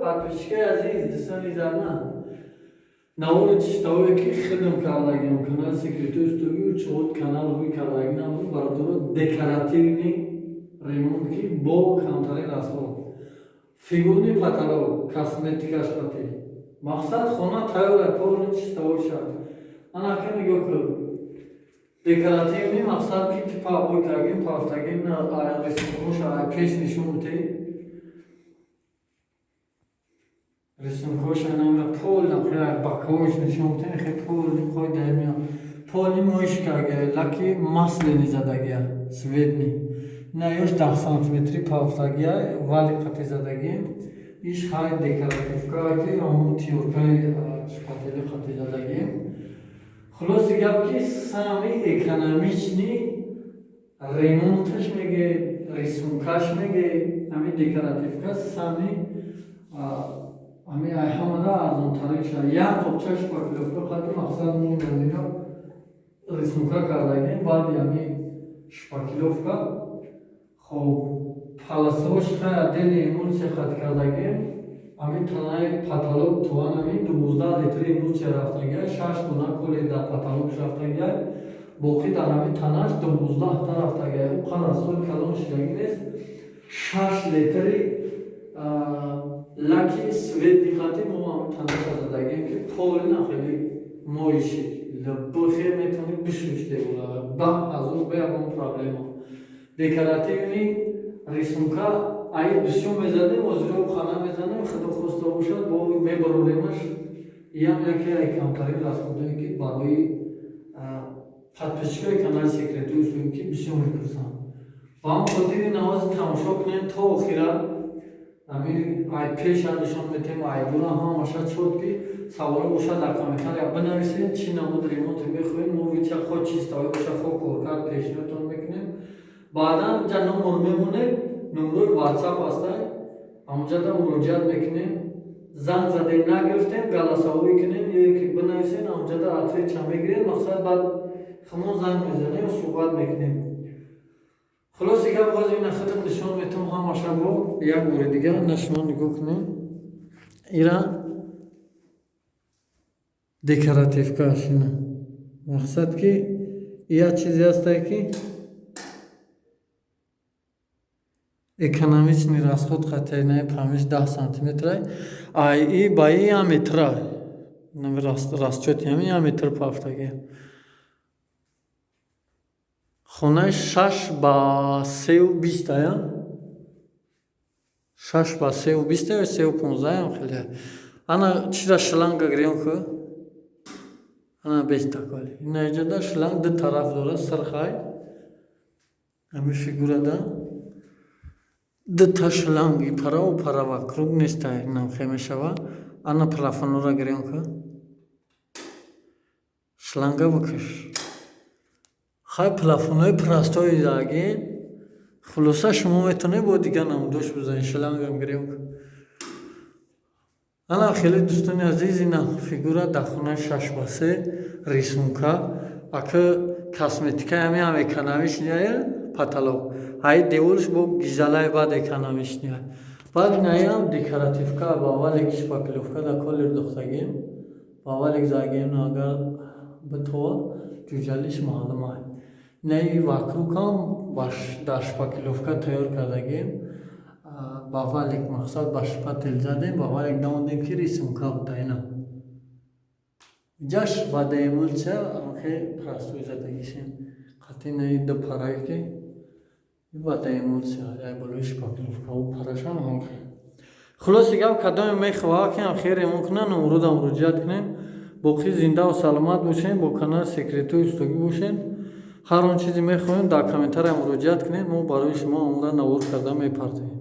Подписчикои азиз, дӯстони зарманд, навори чистовое, ки хидм кардагиам, канали Секретои Устогию чор канал рӯй кардаги набуд, бародаро. Декоративный ремонт, ки бо камтарин расход, фигурный потолок, косметикаш қати, мақсад, хона тайёра, полный чистовой шад. Анака нигоҳ кун, декоративный, мақсад, ки типа обой кардагим, пафтагим, рисункоша пеш нишон бутед. Рисункоша намра пол бакош нишон бутед, хе полный қойдаемия, полный моишкага, лаки масляный задагия, цветный. На ёш 10 сантиметри пафтагия, вали қати задагим. Иш хай декоративка, ки ҳамун тиёркаи шпатели қати задагим. Хулоси гап, ки самый экономичный ремонташ меге, рисункаш меге, ҳамин декоративка самый ҳамин ай ҳамада арзонтарин шад. Як қопча шпаклёвка қати, мақсад, мо рисунка кардагим. Баъди ҳамин шпаклёвка, хоб, полосаош хай отдельный эмульсия хат кардагим. Ҳамин танаи потолок туан ҳамин 12 литри эмульсия рафтагия, шаш дона коли дар потолокш рафтагия, боқӣ дар ҳамин танаш 12та рафтагия. Ӯ қадр калон шидагӣ нест. 6 литри лаки цветный хати мо ҳамин танаша задагем, ки полный хеле моиши лаббохе метавонӣ бишӯште, ба азу бе ягон проблема. Декоративный рисунка ай бисёр мезадем, озиро хана мезанем, худо хоста бошад, бо мебароремаш. Иам яке ай камтарин расходое, ки барои подписчикои канали Секретои Устогӣ, ки бисёр мепурсанд. Ба ҳам хотири навози тамошо кунем то охира. Ҳамин ай пеша нишон метем, ай дура ҳамаша чот, ки саволо бошад, дар комментария бинависед, чӣ намуд ремонте мехоҳем. Мо вича хо чистовой боша, хо коркард пешниҳодтон мекунем. Баъдан инҷа номер мемонед, номерои Ватсап ҳастай, ҳамонҷода муроҷиат мекунем. Занг задем, нагирифтем, голосовой кунем ё ки бинависем, ҳамонҷода ответча мегирем. Мақсад, баъд хумон занг мезанем, суҳбат мекунем. Хулоси гап, боз ина худам нишон метавам ҳамаша бо як бори дигар. На, шумо нигоҳ кунем, ира декоративкаш ина. Мақсад, ки як чизе ҳастае, ки экономичный расход қатинаи памиш 10 сантиметрай, ай и ба и як метра расчёти ҳамин як метр пафтагия. Хонаи 6 ба 3,20 ая, 6 ба 3,20 ё 3,15 ам хеле. Ана чира шланга гирён ку, ана бестаколи ина иҷода шланг ду тараф дорад, сирхай. Ҳамин фигурада дута шланги параву пара вокруг нестай, намхе мешава. Ана плафонора гирён ку, шланга бикаш. Хай, плафонҳои простой заги. Хулоса, шумо метавонед бо дигар намудош бизанед. Шлангам гирён ку. Ана хеле, дӯстони азиз, ина фигура дар хонаи 6 ба 3, рисунка ака, косметикаи ҳамин ҳам экономичный потолок, ҳаи деворш бо гизалаи, баъд экономичный. Баъд инаям декоративка ба валик, шпаклёвка дар колер духтагем, ба валик загем. Агар битова, ҷуҷалиш маълум ай. Инаи вокругам дар шпаклёвка тайёр кардагем ба валик, мақсад, ба шпатель задем, ба валик дамодем, ки рисунка буда. Ина ҷаш вода эмульсия хе простой задагишем қатинаи ду парае, ки вода эмульсия ай болои шпаклёвка у парашам ҳамхе. Хулоси гап, кадоме мехоҳад, ки ҳамхе ремонт кунад, номруда муроҷиат кунем. Боқӣ зиндаву саломат бошем, бо канали Секретои Устогӣ бошем. Ҳар он чизе мехоҳем, дар комментария муроҷиат кунед, мо барои шумо омода навор карда мепартоем.